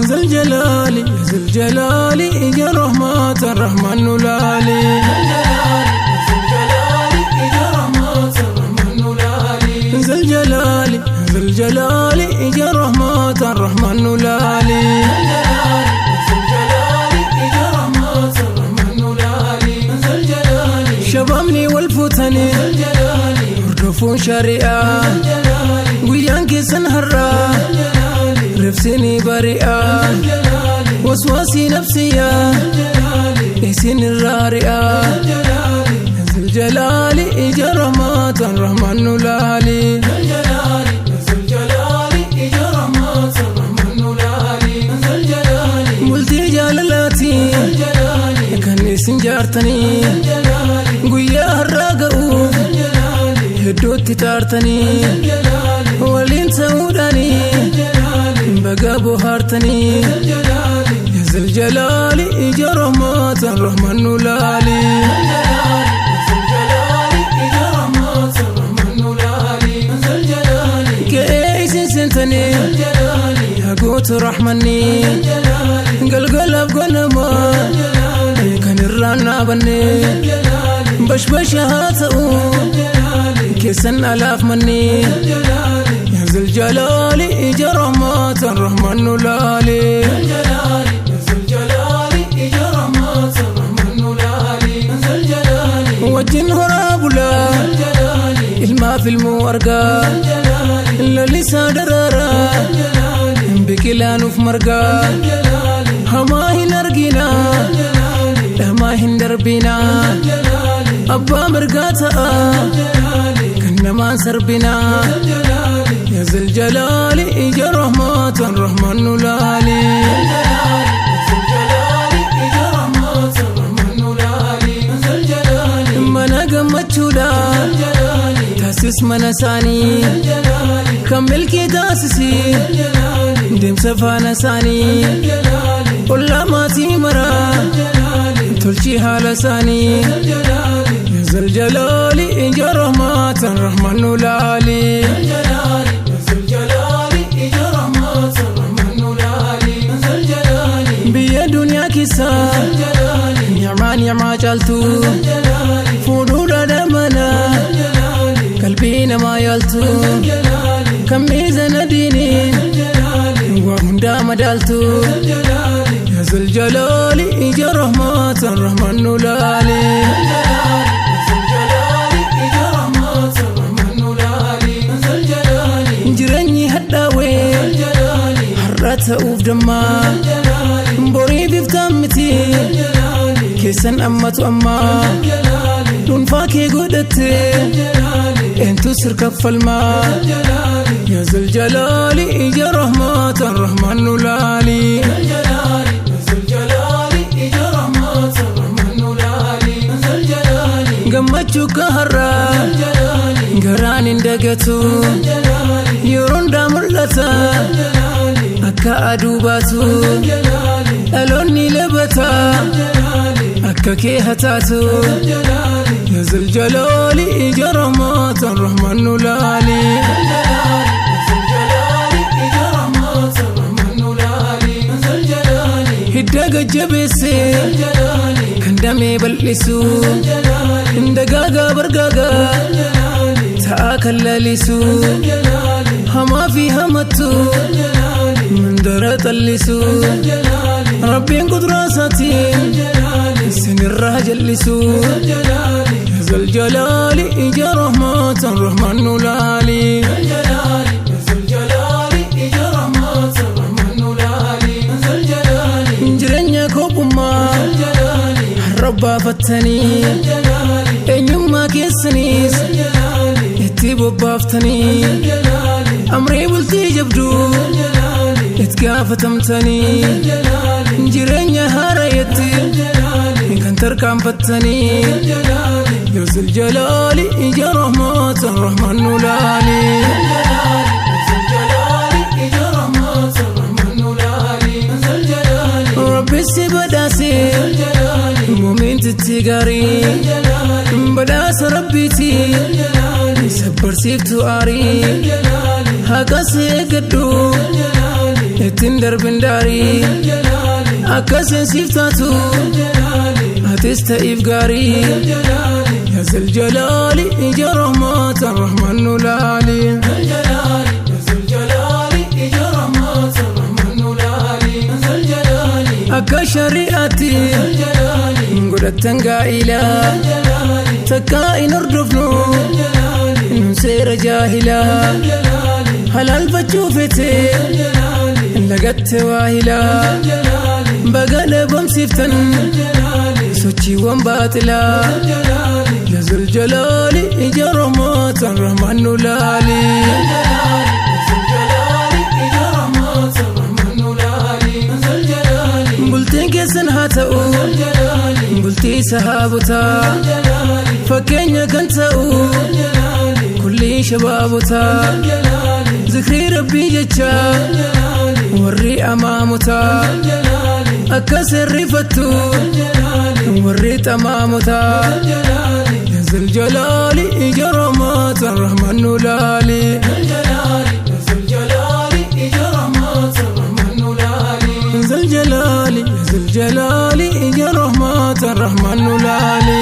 Zal jalaali zal jalaali ija rahmaata rahmaan nu laali. Zal jalaali zal jalaali ija rahmaata rahmaan nu laali. Shabaabni wal fuutanii hordofuun shari'aa guyyaan keessan har'aa rifsini bari'aa waswaasii nafsiyyaa isin irraa ri'aa. Zal jalaali ija rahmaatan rahmaan nu laali. Bultii jaalalaatiin kan isin jaartanii guyyaa har'aa ga'uuf hedduutti taartanii waliin ta'uudhaanii baga bohaartanii. Zal jalaali ija rahmaatan rahmaan nu laali. Ka'ee isin seentanii haguutu rahmannii galgalaaf ganamaa kan irraan dhaabanne bashbasha haa ta'u keessan alaaf mannii. Zal jalaali ija rahmaatan rahmaan nu laali. Wajjin horaa bulaa ilmaaf ilmoo argaa lalisaa daraaraa biqilaa nuuf margaa hamaa hin arginaa dhamaa hin darbinaa abbaa mirgaa ta'a kan namaan sarbinaa. Ya zal jalaali ija rahmaatan rahmaan nu laali. Mana gammachuudha taasis mana isaanii kan milkii taasisii deemsa faana isaanii ollaa maatii maraa tolchii haala isaanii. Ya zal jalaali ija rahmaatan rahmaan nu laali. Biyya duniyaa keessa ni'maa ni'maa caaltu fuudhuudha dhamana qalbii namaa yaaltu kan miizana diiniin waa hundaa madaaltu. Ya zal jalaali ija rahmaatan rahmaan nu laali. Jireenyi hadhaawee har'a ta'uuf dammaa borii biftaan miti keessan ammatu ammaa dhuunfaa kee godhatte eentu sirka falmaa. Ya zal jalaali ija rahmaatan rahmaan nu laali. Gammachuu ka har'aa garaan hin dagatu yeroo hundaa mul'ata akka aduu baatu dhaloonni labata akka kee hataatu. Ya zal jalaali ija rahmaatan rahmaan nu laali. Hidda gajjabeessee kan damee bal'isu dagaagaa bargaagaa ta'aa kan lalisu hamaa fi hamattu mandara xallisu rabbiin kuduraa isaatiin isinirraa jallisu. Ya zal jalaali ija rahmaatan rahmaan nu laali. Jireenya kophummaa har'a baafattanii eenyummaa keessaniis itti bobbaaftanii amrii bultii jabduu itti gaafatamtanii jireenya haarayetti kan tarkaanfattanii. Ya zal jalaali ija rahmaatan rahmaan nu laali. Rabbi si badhaase muumintitti gaarii badhaasa rabbiiti sabbarsiiftu aarii haqa si eeggadhu Ittiin darbin daarii akka seensiif taatu atis ta'iif gaarii. Yaa Ziljalaali ija rahmaata rahmaan nu laali. Akka shari'aatti godhattan gaa'ila takkaa hin hordofnu nun seera jaahilaa. Halaalfachuu feete lagatte waahilaa baga dhabamsiiftan sochiiwwan baaxilaa. Yaa Ziljalaali ija rahmaatan rahmaan nu laali. Bultiin keessan haa ta'u bultii sahaabotaa fakkeenya kan ta'u kulliin shabaabotaa zikrii rabbii jecha warri amaamotaa akka sirrifattu warri xamaamotaa. Yaa Ziljalaali ija rahmaatan rahmaan nu laali. Ziljalaali Ziljalaali ija rahmaatan rahmaan nu laali.